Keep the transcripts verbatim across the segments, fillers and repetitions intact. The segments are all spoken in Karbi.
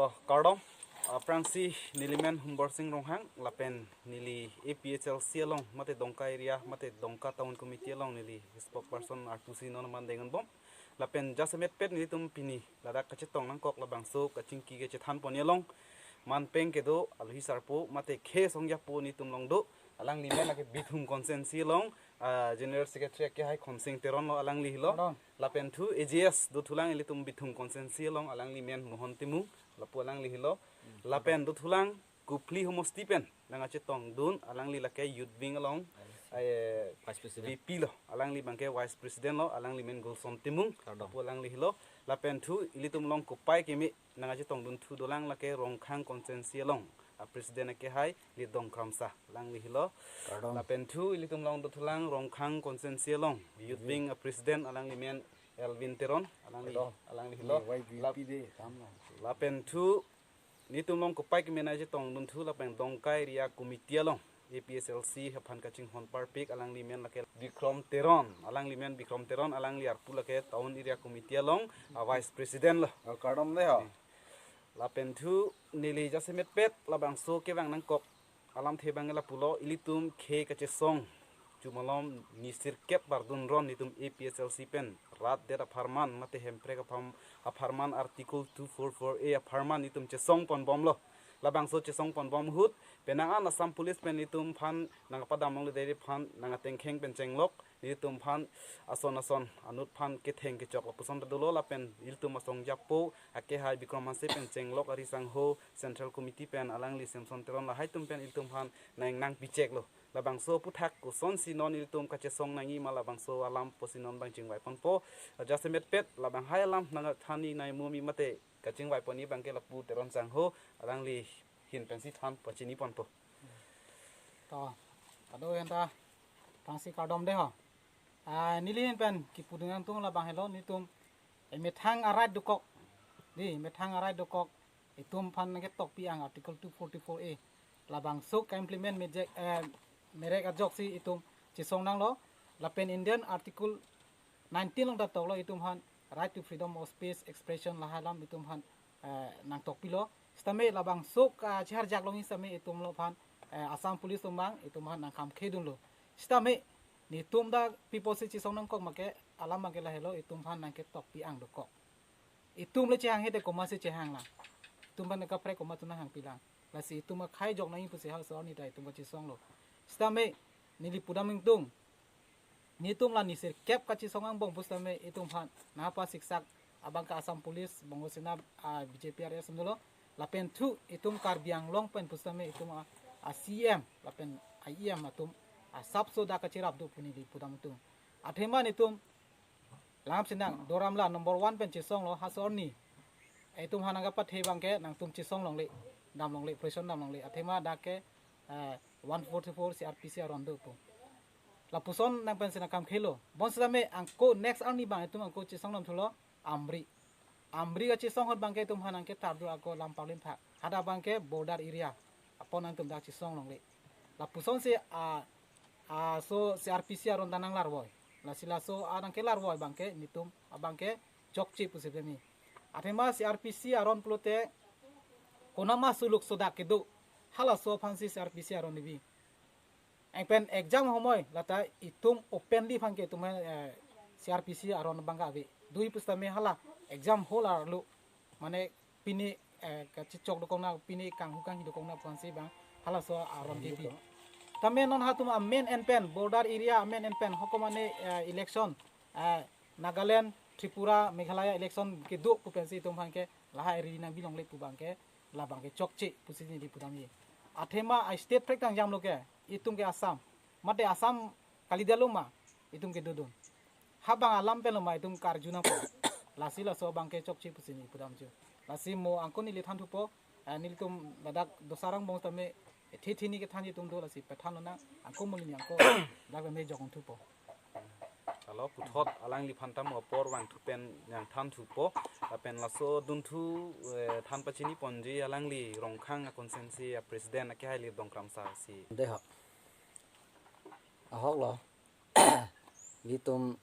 Oh, kardom, aphrangsi nelimen Humborsing Ronghang, lapen neli A P H L C along, mate Dongka area, mate Dongka Town Committee along neli spokesperson artusi non man dengan bom. Lapen jasemet pet nelitum pini ladak kachetong nangkok labangso kachingki kachethan pon along, manpeng kedo, alohi sarpo, mate khei asong japo nelitum long do, alangli men lake Bithung constituency along, ah, General Secretary akehai Khonsing Teron lo, alangli helo. Pardon. Lapen thu A G S dothulang ilitum Bithung constituency along, alangli men Mohon Timung, lapu alangli helo. Lapen dothulang Kopili homosti pen nangkachetongdun, alangli lake Youth Wing along, eh, Vice President. V P lo, alangli abangke Vice President lo, alangli men Gulson Timung, Kardom. Lapu alangli helo. Lapen thu ilitum along kopai keme nangkachetongdun thu dolang lake Rongkhang constituency along a President akehai Lidong Kramsa, alangli helo. Kardom. Lapen thu ilitum along dothulang Rongkhang constituency along Youth Wing a President, alangli men Elvin Teron, alangli, Kardom. Alangli helo. Ni Y V P Lap-, de, tam lang. Lapen thu nelitum along kopai keme nangkachetongdun thu lapen Dongka area committee along A P H L C aphan kachinghon parpik, alangli men lake Bikrom Teron, alangli men Bikrom Teron, alangli arpu lake Town Area Committee along a Vice President lo. Oh, kardom de ho. Lapen thu neli jasemet pet labangso kevang nangkok alamthe abang lapulo, ilitum khei kachesong chumalom ni sirkep bardun ron nelitum A P H L C pen rat det apharman mate Hemprek apham-, apharman Article two four four A apharman nelitum chesong pon bomlo. Labangso chesong pon bom ahut penang an Assam Police pen nelitum aphan nangpadam longle, dei aphan nangtengkheng pen chenglok, nelitum aphan ason ason anut aphan ketheng kechok lapuson ta dolo, lapen ilitum asong japo akehai Bikrom Hanse pen chenglok ari sangho Central Committee pen alangli Samson Teron lahai atum pen ilitum aphan nang nangpi cheklo. Labangso aphuthak kosonsi non ilitum kachesong nangji ma labangso alam pusi non abang chingvai ponpo. Jasemet pet labang hai alam nangthanji nangji mumi mate kachingvai ponji abangke lapu Teron sangho, alangli ahin pensi than pachini ponpo. To, kado-an ta, aphrangsi kardom de ho. Ah, neli ahin pen kipudun nangtung labang helo, nelitum, eh, methang a-right dokok. Dei, methang a-right dokok. Itum aphan nangketokpi ang Article two forty-four A. Labangso ka-implement mejek, eh, merek ajoksi itum chesong nanglo. Lapen Indian Article nineteen along ta toklo itum aphan right to freedom of speech, expression, lahai alam itum aphan, eh, nangtokpilo. Sitame labangso kacheharjak longji sitame itum along aphan, eh, Assam Police atum abang itum aphan nangkhamkhedunlo. Sitame nelitum dak pi apotsi chesong nangkok ma ke, alam abangke lahelo, itum aphan nangketokpi ang dokok. Itum le chehanghe te komatsi chehang lang. Itum aphan kaprek komat atum nanghangpi lang. Lasi itum akhei jok nangji pusi halaso arni ta itum kachesonglo. Sitame neli pudam nangtung. Nelitum la ni sirkep kachesong angbong pusitame itum aphan nangpasiksak abangke Assam Police, Bongo Sena, ah, B J P R S atum dolo. Lapen thu itum Karbi Anglong pen pusitame itum a, a C M lapen a E M atum asapso dak kacherap do pu neli pudam nangtung. Athema nelitum langam sinang Doramla number one pen chesonglo halaso arni. Itum aphan nangkapathe abangke nangtum chesong longle, dam longle, pressure dam longle. Athema dak ke, eh, one forty-four C R P C aron do pu. Lapuson nang pensi nangkhamkhelo. Bonsitame angko next arni abang itum angko chesong dam thulo Amri. Amri kachesong ahut abangke itum aphan nangketar do ako Lamparlin thak. Hadak abangke border area. Apot nangtum dak chesong longle. Lapusonsi a, a so C R P C aron ta nanglarvoi. Lasi laso a nangkelarvoi abangke nelitum abangke chokche pusi pemi. Athema C R P C aron pulote konatma suluk sodak kedo, halaso aphansi C R P C aron nibi. Eng pen exam homoi lata itum openly aphanke itum, eh, C R P C aron abangke ave. Dui pusitame hala exam hall arlo, mane pine, eh, kachechok dokokna, pine kanghu kanghi dokokna aphansi abang halaso aron kebi. Tame non halatum amen en pen, border area amen en pen, hoko mane, eh, election, eh, Nagaland, Tripura, Meghalaya election kedo pu pensi itum aphanke lahai ri nangbi longle pu abangke, labangke chokche pusi neli pudamji. Athema a state phrek tang jamlo ke, itum ke Assam. Mate Assam kalidetlo ma, itum kedodun. Habang alam penlo ma itum karju nangpo. Lasi laso abangke chokche pusi neli pudamji. Lasi mo angko neli thanthupo, eh, nelitum ladak dosarang angbong tame, eh, thethi ni kethanji atum do lasi pethan lonang, angko mo neli angko dak tame jok thupo. Alo puthot alangliphan ta mo apor vangthu pen nangthanthupo. Lapen laso dunthu, eh, than pachini ponji alangli Rongkhang a constituency a president akehai Lidong Kramsa si. De ho. Ahok lo. Ilitum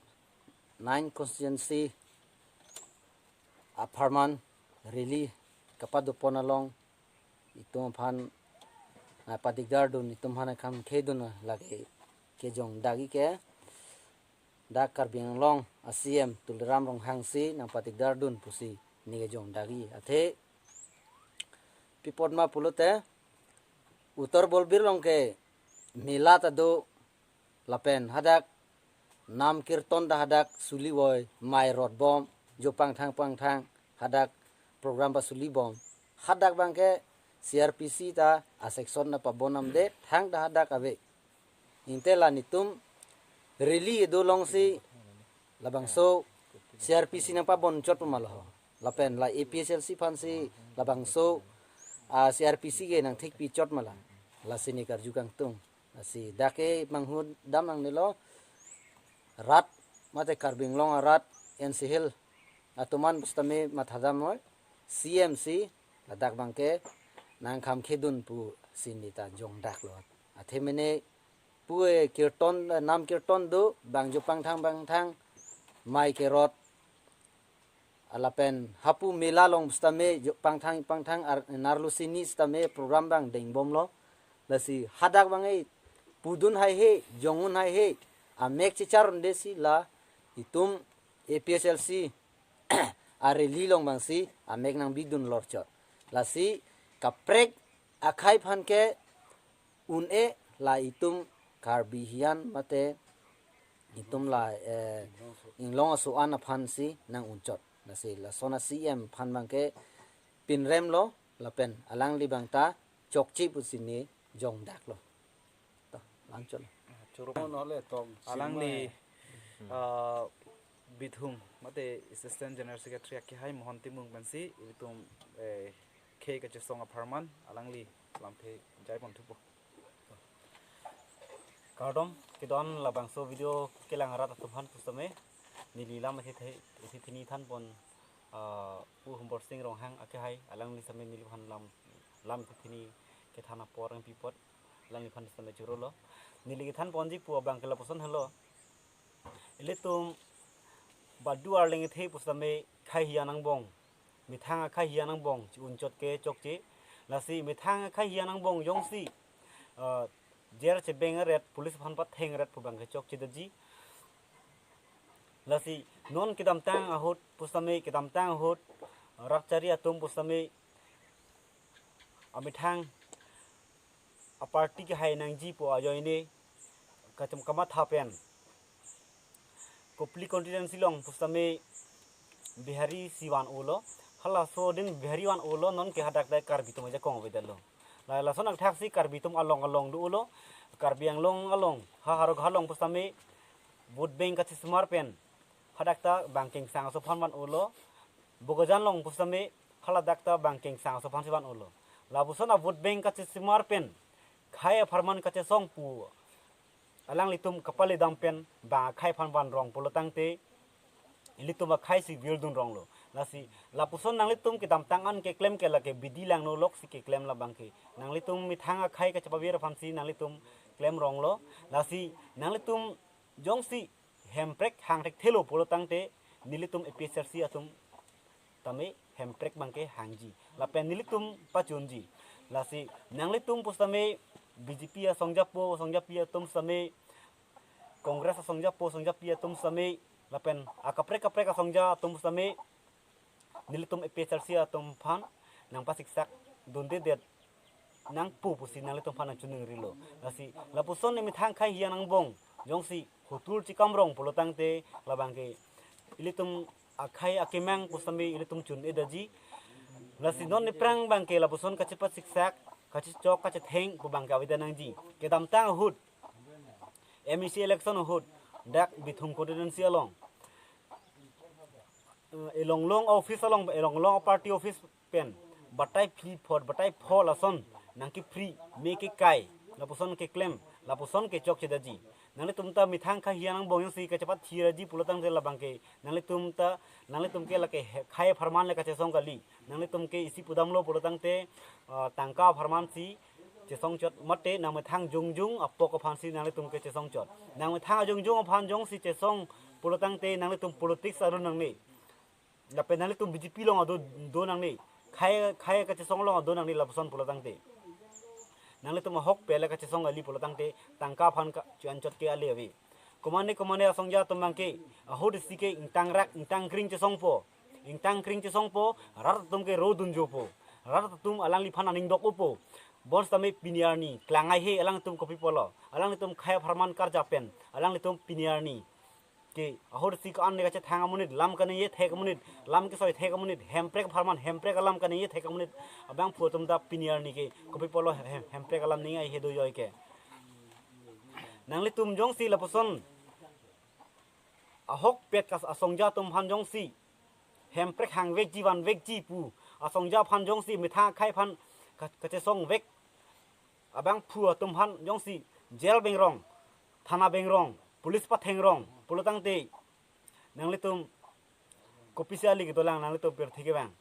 nine constituency apharman rally kapadopon along itum aphan, ah, padigdar dun, itum aphan akam khedun lake kejongdakji ke dak Karbi Anglong a C M Tuliram Ronghang si nangpadigdar dun pusi ne kejongdakji. Athe pi apot ma pulote Uttar Bolbir along ke mela ta do lapen hadak nam kirton ta hadak suli voi, mai rot bom, jo pangthang pangthang hadak program pasuli bom. Hadak abang ke C R P C ta a section ta pabonam de thangta hadak ave. Inte la netum rally do along si labangso C R P C nangpabon chot ma lo ho. Lapen la A P H L C aphan si labangso, ah, C R P C ke nangthikpi chot ma la. Lasi ne karju kangtung. Lasi dak ke manghu dam nangne lo, rat mate Karbi Anglong arat N C Hills atum an pusitame mathadam noi, C M si ladak abang ke nangkam khedun pusi ne ta jongdak lo. Athe mene pu, eh, kirton, eh, nam kirton do, bang jo pangthang pangthang, mai kerot, ah, lapen hapu mela along pusitame jo pangthang pangthang ar-, narlo sini sitame program abang deng bom lo. Lasi hadak abang e pudun haihe, jongun haihe, amek chechar un-e si la itum A P H L C a rally along abang si amek nangbidun lor chot. Lasi kaprek akhei aphan ke un-e, la itum Karbi hiyan mate itum la, eh, inglong aso-an aphan si nang-un chot. Lasi lason a C M aphan abang ke pinrem lo lapen alangli abang ta chokche pusi ne jongdak lo. To, lang chot lo. Choro. Alangli, ah, Bithung mate Assistant General Secretary akehai Mohon Timung pensi ilitum, eh, khei kachesong apharman alangli lamthe jaipon thupo. Kardom, kedon labangso video kelang arat atum aphan pusitame, neli lam isi the, isi thini thanpon, ah, Pu Humbor Sing Ronghang akehai, alangli sitame neliphan lam, lam isi thini kethan apor nangpi apot, alangliphan sitame choro lo. Neli kethanponji pu abang ke lapuson helo. Ilitum badu arleng ethe pusitame khei hiyan angbong, methang akhei hiyan angbong chi-un chot ke chokche. Lasi methang akhei hiyan angbong jongsi, ah, jer chebeng aret, police aphan patheng aret pu abang ke chokche daji. Lasi non kedamtang ahut pusitame, kedamtang ahut rat chari atum pusitame amethang a party kehai nangji pu ajoine kacham kamatha pen Kopili constituency along pusitame Bihari si van-o lo. Halaso adin Bihari van-o lo, non ke hadak dai Karbi atum ajakong avedetlo. La lason athak si Karbi atum along along do-o lo. Karbi Anglong along, ha Howraghat along pusitame vote bank kachesimar pen hadak ta bang Kengsang aso aphan van-o lo. Bokajan along pusitame haladak ta bang Kengsang aso aphan si van-o lo. Lapuson a vote bank kachesimar pen khei apharman kachesong pu alanglitum kapale dam pen bang akhei aphan van rong pulo tangte ilitum akhei si virdun rong lo. Lasi lapuson nanglitum kedamtang an keklem ke lake bidi langno lok si keklem la abang ke. Nanglitum methang akhei kachepavir aphan si nanglitum klem rong lo. Lasi nanglitum jongsi Hemprek hang thekthe lo pulo tangte nelitum A P H L C atum tame Hemprek abang ke hangji. Lapen nelitum pachunji. Lasi nanglitum pusitame B J P asongjapo, asongjapi atum sitame, Congress asongjapo, asongjapi atum sitame, lapen akaprek kaprek asongja atum sitame, nelitum A P H L C atum aphan nangpasiksak dundedet nangpo pusi nanglitum aphan nangchiningrilo. Lasi lapuson ne methang khei hiyan angbong jongsi hotur chekam rong pulo tangte la abang ke ilitum akhei akemang pusitame ilitum chun-e daji. Lasi non ne aphrang abang ke lapuson kachepasiksak, kachechok, kachetheng pu abang ke avedet nangji. Kedamtang ahut M A C election ahut dak Bithung constituency along, eh, elong long office along, elong long party office pen batai phli phot, batai pho lason nangkepri, me kekai, lapuson keklem, lapuson kechokche daji. Nanglitum ta methang khei hiyan angbong jongsi kachepathir daji pulo tangte la abang ke nanglitum ta, nanglitum ke lake he-, khei apharman le kachesong kali. Nanglitum ke isi pudamlo pulo tangte, ah, tangka apharman si chesong chot mate nang methang jongjong apok aphan si nanglitum ke chesong chot. Nang methang jongjong aphan jongsi chesong pulo tangte nanglitum politics arun nangne. Lapen nanglitum B J P along ado do nangne. khei khei kachesong along do nangli lapuson pulo tangte. Nanglitum ahokpet le kachesong kali pulo tangte tangka aphan ka chu-anchot ke ale ave. Komane komane asongja atum abangke ahut isi ke ingtangrak ingtangkring chesongpo. Ingtangkring chesongpo, rat atum ke ro dunjopo. Rat atum alangliphan aning dok-opo. Bonsitame pini arni klangai he alangtum kopi pulo. Alanglitum khei apharman karja pen. Alanglitum pini arni ke ahut isi ko-an ne kachethang amonit, lam kaningje thek amonit, lam kesoi thek amonit, Hemprek apharman, Hemprek alam kaningje thek amonit abangphu atum ta pini arni ke kopi pulo Hem-, Hemprek alam ning ai he do joi ke. Nanglitum jongsi lapuson ahokpet kas asongja atum aphan jongsi Hemprek hangvekji vanvekji pu asongja aphan jongsi methang akhei aphan ka-, kachesongvek abangphu atum aphan jongsi jail bengrong, thana bengrong, police pathengrong pulo tangte nanglitum kopisi ali kedolang nanglitum pirthe kevang.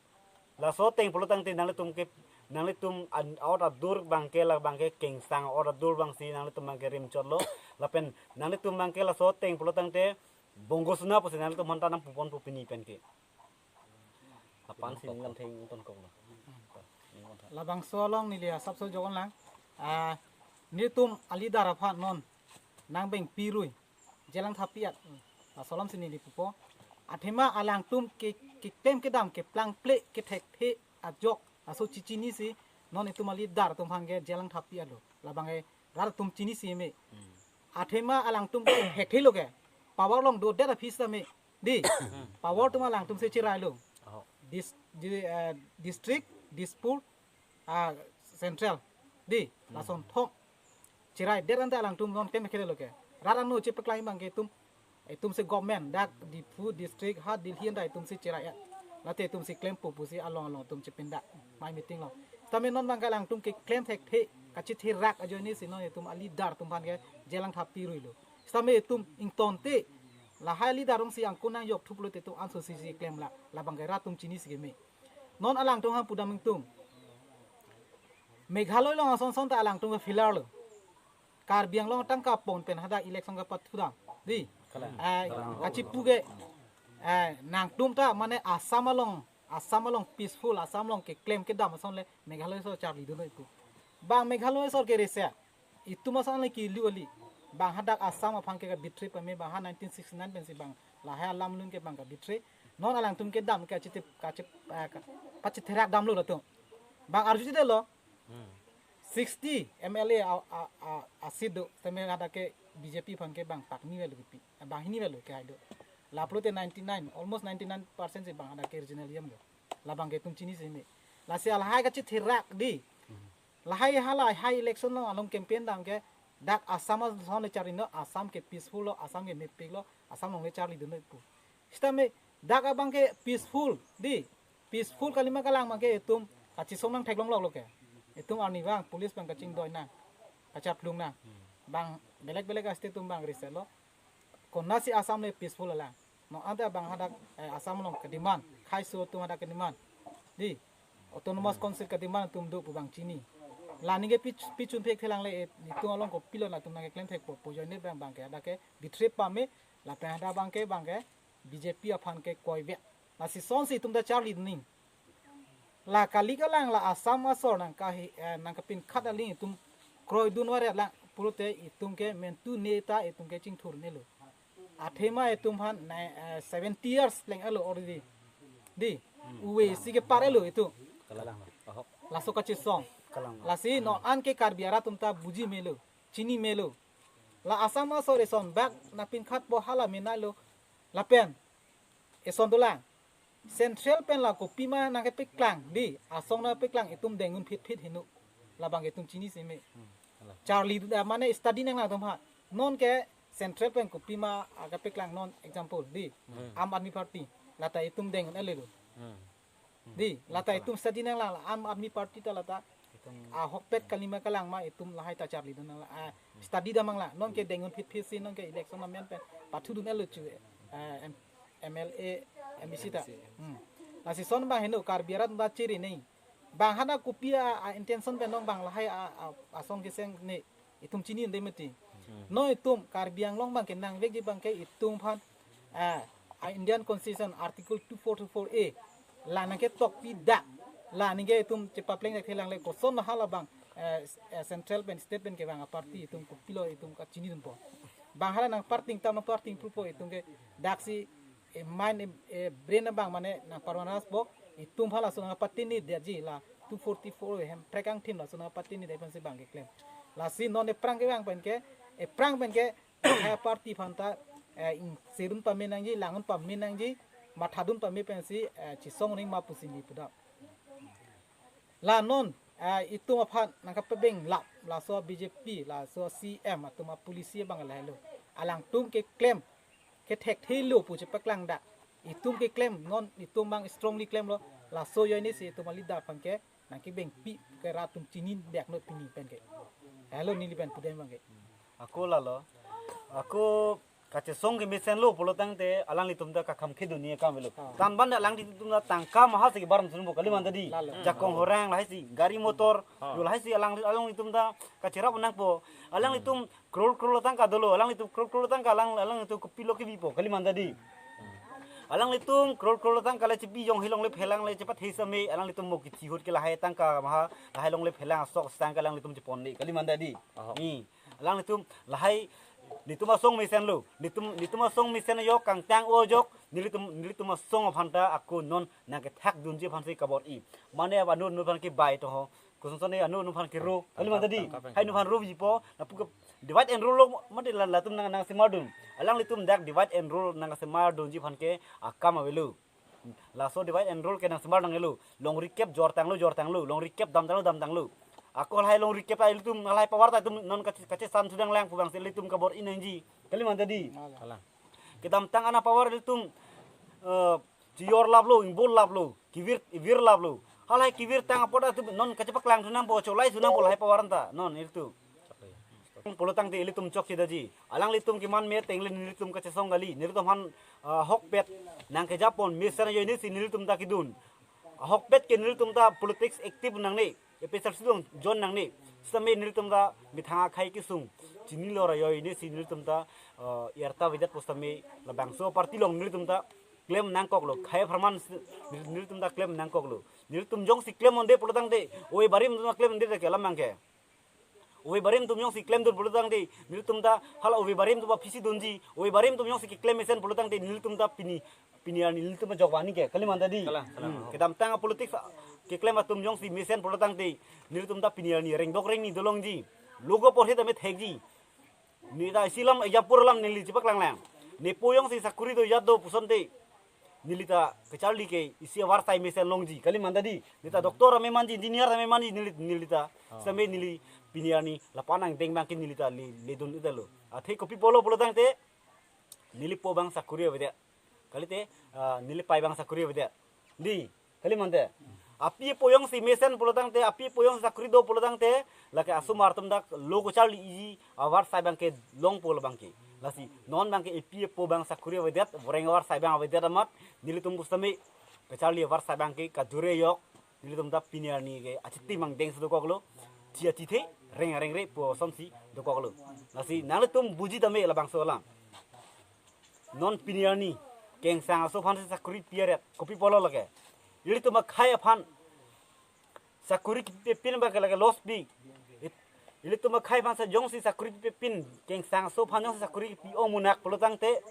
Laso ateng pulo tangte nanglitum ke nanglitum an-, a-ot adur abangke la abangke kengsang a-ot adur abangsi nanglitum abangke rimchotlo. Lapen nanglitum abangke laso ateng pulo tangte bonggo suna pusi nanglitum aphanta nangpuponpo pini pen ke. Lapu-an si ning lamthe ingtonkoklo. Labangso along neli asapso jokon lang. Ah, nelitum a-leader aphan non nang beng pirui jelang thapiat. Laso alam si neli pupo. Athema alangtum ke, keklem kedam keplangple kethekthe ajok aso chichinisi non itum a-leader atum aphan ke jelang thapiat lo. Labang ke rat atum chinisi me. Athema alangtum ke hekthelo ke. Power along dodet aphi sitame. Di. Power atum alangtum si cherailo. Oh. Dis, di, eh, district, Dispur, ah, central. Di. Lason thok. Cheraidet anta alangtum non tem hekthelo ke. Rat ano chepaklai abangke itum. Itum si government, dak Diphu district, ha Delhi anta itum si cherai. Late itum si klempo pusi along along itum chepindak. Mai meeting lo. Sitame non abangke alangtum keklem thekthe, kachetherak ajoine si non itum a-leader atum aphan ke jelang thapiruilo. Sitame itum ingtonte, lahai a-leader along si angkun nangjok thup lote itum anso si si klemlang, labang ke rat atum chinisi ke me. Non alangtum aphan pudam ingtung. Meghalaya along ason son ta alangtum ke failure lo. Karbi Anglong tangka pon pen hadak election kepathudam. Di. Kalang. Eh, kachipu ke, eh, nangtum ta mane Assam along, Assam along peaceful, Assam along keklem kedam ason le Meghalaya asor charlidun noi pu. Bang Meghalaya asor ke rese. Itum ason le kelu kali. Bang hadak Assam aphan ke betray pame bang ha nineteen sixty-nine pensi bang lahai alam lun ke bang ke betray. Non alangtum kedam ke kachete, kache, eh, ka-, kachetherak damlo latum. Bang arjudetlo. Sixty M L A a, a, a, a seat do, sitame hadak ke B J P aphan ke bang pakni velo kipi, bang hini velo ke hai do. Lapulote ninety-nine, almost ninety-nine percent si bang hadak ke regional yam do. Labang ke itum chinisi me. Lasi lahai kachetherak di. Lahai hala hai election along along campaign dam ke dak Assam ason le charlino, Assam ke peaceful lo, Assam ke mepik lo, Assam along le charlidun noi pu. Sitame dak abang ke peaceful di. Peaceful kalima kalang abang ke itum kachesong nangtheklong lok lo ke. Itum arni abang police abang kachingdoi nang, kacharplung nang. Bang belek belek a-state atum bang reset lo. Konatsi Assam le peaceful alang. Non anta bang hadak, eh, Assam along kedemand, khaiso atum hadak kedemand. Di Autonomous Council kedemand atum do pu bang chini. La ningke pi, pi chun phek thelang le, eh, itum along kopilo latum nangkeklem thekpo pu ajoine bang bang ke hadak ke betray pame, lapen hadak abang ke bang ke B J P aphan ke koivet. Lasi sonsi itum ta charli ning. La kali kalang la Assam asor nangkahi, eh, nangkapinkhat aling itum kroidun varet lang pulote itum ke mentu neta itum ke chingthurnelo. Athema itum aphan na, eh, seventy years pleng alo already. Di, uwe si kepar alo itum. Kalang. Ahok. Laso kachesong. Kalang. Lasi non an ke Karbi arat atum ta buji melo, chini melo. La Assam asor eson bak nangpinkhatpo hala menai lo. Lapen eson dolang. Central pen la kopima nangkepeklang di, asong nangpeklang itum dengdun phitphit heno. Labang itum chinisi me. Charli, eh, mane study nanglang atum ha. Non ke central pen kopima, ah, kepeklang non example di. Aam Aadmi Party. Lata itum dengdun ele do. Di, lata itum study nanglang la Aam Aadmi Party ta lata ahokpet kalima kalang ma itum lahai ta charlidun nang la, ah, study dam nang la. Non ke dengdun phitphit si non ke election amen pen pathudun elo chu, eh, M-, M L A, M A C ta. Hmm. Lasi son bang heno Karbi arat ba chiri nei. Bang hana kopi a, a intention pen non bang lahai a, a, asong keseng ne itum chinine mati. Non itum Karbi Anglong bang ke nangvekji bang ke itum aphan, ah, a Indian Constitution Article two four two four A la nangketok pidak. La ningke itum chepapleng thekthe lang le koson hala abang, eh, eh, central pen state pen kevang aparty itum kopilo itum kachinidunpo. Bang hala nangparting tam nangparting pupo itum ke daksi, eh, mind, eh, eh, brain abang mane nangparmanaspo, itum halaso nangpatinidetji la two forty-four hem prekang thim laso nangpatinidetji aphansi bang keklem. Lasi non ephrang kevang pen ke, ephrang pen ke, eh, party aphanta, eh, ingsedun pame nangji, langdun pame nangji, mathadun pame pensi, eh, chesong ning ma pusi neli pudam. La non, eh, itum aphan nangkapebeng lap, laso B J P, laso C M atum apolicy abang lahelo. Alangtum keklem, kethekthelo pu chepaklang dak. Itum keklem, non itum bang strongly klemlo, laso ajoinesi itum aleader aphan ke nangkebengpi ke rat atum chini dak no pini pen ke. Helo neli pen pudam abang ke. Ako lalo. Ako kachesong kemesenlo pulo tangte alanglitum ta kakham kheduni akam avelo. Ah. Tan ban alanglitum ta tangka maha si kebar sunbo kali mantadi. Lalo. Jakong horang lahai si gari motor, Ah. yo lahai si alang alanglitum ta kacherap nangpo. Alanglitum crore crore tangka dolo, alanglitum crore crore tangka alang alanglitum kopilo kebipo kali mantadi. Alanglitum crore crore tangka le chepi jong hilong le phelang le chepat hesame alanglitum mo kithi hut ke lahai tangka maha lahai long le phelang sok tangka alanglitum chepon le kali mantadi. Aha. Ni alanglitum lahai nelitum asong mesenlo, nelitum nelitum asong mesen ajok kangtang ajok nelitum nelitum asong aphanta ako non nangkethakdunji aphansi kabor-i. Mane anu anu aphan kebai to ho. Koson son anu anu aphan kero. Kali mantadi. Tangka, tangka. Hai anu aphan ro bipo. Lapu ke divide and rule lo mati la latum nang nangsemardun. Alanglitum dak divide and rule nangsemardunji aphan ke akam avelo. Laso divide and rule ke nangsemar nanglo. Longri kep jortanglo jortanglo. Longri kep damtanglo damtanglo. Ako lahai longri kep ta ilitum lahai power ta itum non kache kachesan sudang lang pu abangsi ilitum kabor-i nangji. Kali mantadi. Kalang. Kedamtang ana power ilitum, eh, chiyor laplo, ingbol laplo, kivir, ivir laplo. Halahai kivir tang apot atum non kachepaklang sunangpo, cholai sunangpo lahai power anta. Non ilitum. Pulo tangte ilitum chokche daji. Alanglitum keman me tengle nelitum kachesong kali. Nelitum aphan, ah, ahokpet nangkejapon mesen ajoinesi nelitum ta kedun. Ahokpet ke nelitum ta politics active nangne. A P H L C along join nangne. Sitame nelitum ta methang akhei kesung chinilo ra ajoinesi nelitum ta, eh, arta avedet pusitame labangso party along nelitum ta klem nangkoklo. Khei apharman si nelitum ta klem nangkoklo. Nelitum jongsi klem un'e pulo tangte ove barim atum ta klem un'e ke alam abang ke. Ove barim atum jongsi klemdun pulo tangte nelitum ta hala ove barim atum aphi si dunji. Ove barim atum jongsi keklem mesen pulo tangte nelitum ta pini pini arni nelitum ajok vani ke kali mantadi. Kalang, kalang. Hmm. Kedamtang a-politics keklem atum jongsi mesen pulo tangte nelitum ta pini arni rengdok rengni dolongji. Logo porhe tame thekji. Neli ta isi alam example alam neli chepaklang lang. Nepo jongsi sakuri do ajat do pusonte neli ta kacharli ke isi avarsai mesen longji kali mantadi. Neli ta doctor tame manji, engineer tame manji neli neli ta. Oh. Sitame neli pini arni lapu-an angdeng abang ke neli ta le ledun-edetlo. Athe kopi apotlo pulo tangte neli po abang sakuri avedet. Kalite, ah, neli pei abang sakuri avedet. Di, kali mante. Api apo jongsi mesen pulo tangte, api apo jongsi sakuri do pulo tangte, lake asomar atum dak lo kacharliji avarsai abang ke longpo labang ke. Lasi, non abang ke api apo abang sakuri avedet, voreng avarsai abang avedet amat, nelitum pusitame, kacharli avarsai abang ke, kajore ajok, nelitum ta pini arni ke, achitim angdeng si dokoklo, chi achithe, reng areng re, pu asonsi dokoklo. Lasi, nanglitum buji tame labangso alam. Non pini arni, kengsang aso aphan si sakuri pi aret, kopi apotlo lake. Ilitum akhei aphan, sakuri kepipin abang ke lake loss pi. It-, ilitum akhei aphan sa jongsi sakuri kepipin, kengsang aso aphan jongsi sakuri pi-o munak pulo tangte.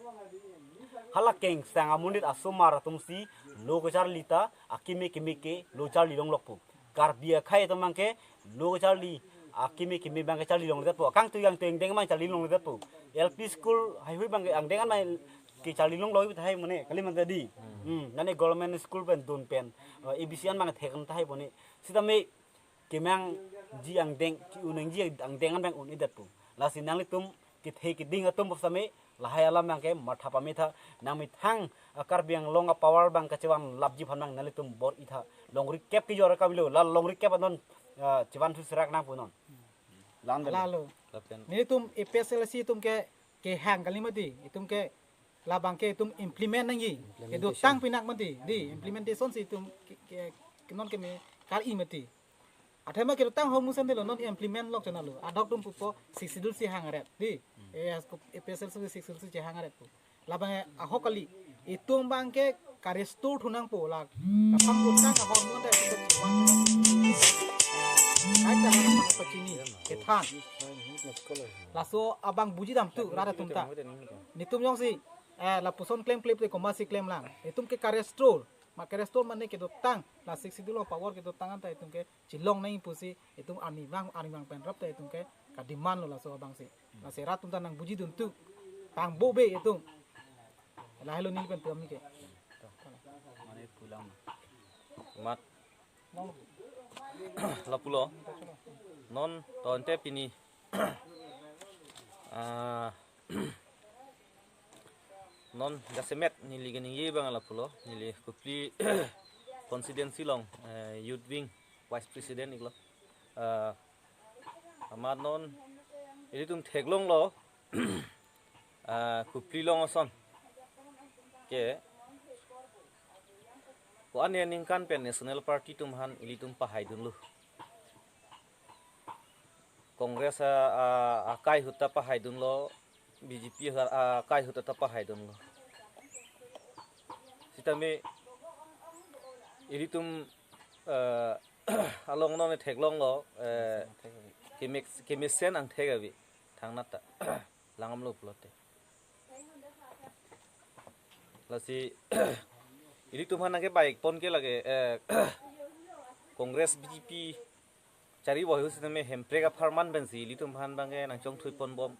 Hala kengsang amonit asomar atum si lo kacharli ta, akeme keme ke lo charli longlokpo. Karbi akhei atum abang ke lo charli, akeme keme abang ke charli longledetpo. Kangtui kangtui angdeng abang charli longledetpo. L P school haihui abang ke angdeng abang ke charli longlo tahai mane kali mantadi. Hmm, nane government school pen dun pen, eh, A B C an abang thek tahai pone. Sitame kemangji angdeng, ke-un nangji angdeng abang un-edetpo. Lasi nanglitum kethe keding atum pusitame lahai alam abang ke matha pametha nangmethang, ah, Karbi Anglong a-power abang kachevan lapji aphan abang nanglitum bor-itha. Longri kep kejor akam lo, la longri kep anon, ah, chevan thu serak nangpo non. Lan delo. Lalo. Lapen. Nelitum A P H L C atum ke kehang kali mati, itum ke labang ke itum implement nangji. Implementation. Kedotang pinak mati, di implementation si itum ke, ke, ke non keme kar-i mati. Athema kedotang ho musen delo non implement lok chonalo. Adok atum pupo Sixth Schedule si hang aret. Di, eh, A P H L C Sixth Schedule si hang aret pu. Labang ahok kali. Itum abang ke ka-restore thu nangpo la kapangputang ahormu ta itum ke chivan thu nangpo. Kaita hana pachini kethan. Laso abang buji damthu rat atum ta. Netum jongsi eh, lapuson klemkle te komatsi klemlang. Itum ke ka-restore. Ma ka-restore mane kedotang. La Sixth Schedule power kedotang anta itum ke chelong nangji pusi itum arnivang arnivang pen rap ta itum ke ka-demand lo laso abangsi. Lasi rat atum ta nangbuji dunthu. Tang bo be itum. Lahelo neli pen pu ami ke. Mane pulang. Mat. Lapulo. Non tonte pini. Ah, non jasemet neli kaningje abang lapulo. Neli Kopili constituency along, eh, youth wing vice president iklo. Ah, amat non ilitum theklonglo, ah, Kopili along ason ke ko-an aningkan pen National Party atum aphan ilitum pahaidunlo. Congress a, a, akai ahut ta pahaidunlo, B J P a, akai ahut ta pahaidunlo. Sitame ilitum, eh, along non theklonglo, eh, kemek-, kemesen angthek ave thangnat ta langdamlo pulote. Lasi ilitum aphan nangkebai pon ke lake, eh, Congress B J P chari bohi sitame Hemprek apharman pensi ilitum aphan abangke nangchongthui ponbom,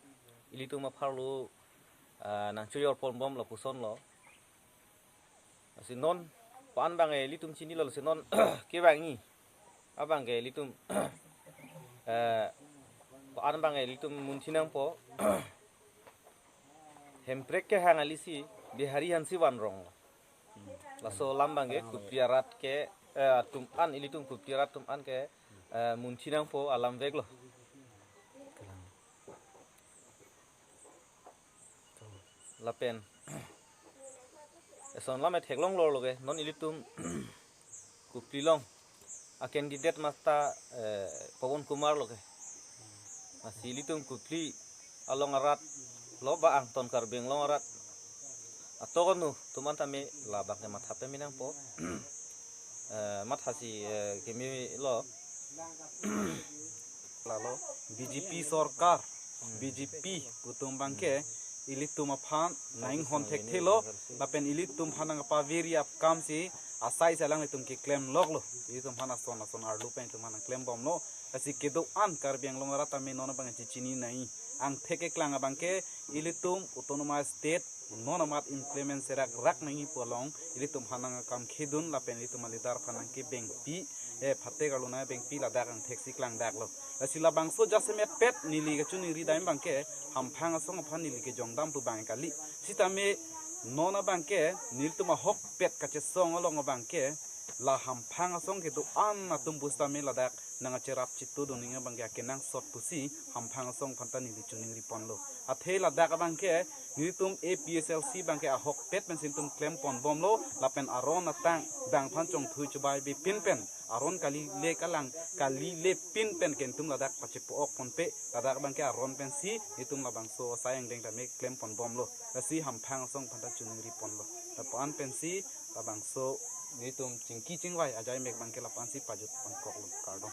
ilitum apharlo, ah, nangchojor ponbom lapuson lo. Lasi non ko-an abangke ilitum chinilo, lasi non kevangji abangke ilitum, eh, ko-an abangke ilitum munthi nangpo. Hemprek kehang alisi Bihari aphansi vanrong. Laso alam abangke Kopili arat ke, eh, atum an, ilitum Kopili arat atum an ke, eh, munthi nangpo alam veklo. Lapen eson lam theklonglo loke non ilitum Kopili along a candidate masta, eh, Pawan Kumar loke. Lasi ilitum Kopili along arat lo ba angton Karbi Anglong arat atok anu atum an tame labang ke matha peme nangpo. Eh, mathasi, eh, kemelo. Lalo B J P sorkar, B J P pu atum abangke ilitum aphan nang-inghon thekthelo, lapen ilitum aphan nangpaveri apkamsi asai sai alanglitum keklem loklo. Ilitum aphan ason ason arlo pen ilitum aphan nangklembomlo. Lasi kedo-an Karbi Anglong arat tame non abang chichini nangji. Angthek keklang abangke ilitum Autonomous State non amat implement serak rak nangji pu along ilitum aphan nangkam khedun lapen ilitum aleader aphan nangkebengpi, eh, phate karlo nangkebengpi ladak angtheksi klangdaklo. Lasi labangso jasemet pet neli kachiningri dam abangke hamphang asong aphan neli kejongdam pu abang kali. Sitame non abangke nelitum ahokpet kachesong along abangke la hamphang asong kedo-an atum pusitame ladak nangkacherap chitu doning abangke akenangsot pusi hamphang asong aphan ta neli chiningri ponlo. Athe ladak abangke nelitum A P H L C abangke ahokpet pensi nelitum klem ponbomlo, lapen aron atang bang aphan chongthui chobei bipin pen, aron kali le kalang kali le pin pen ke nelitum ladak pachepo-ok ponpe, ladak abangke aron pensi nelitum labangso asai angdeng tame klem ponbomlo. Lasi hamphang asong aphan ta chiningri ponlo. Lapu-an pensi labangso nelitum chingki chingvai ajai mek abangke lapu-ansi pajut ponkoklo. Kardom.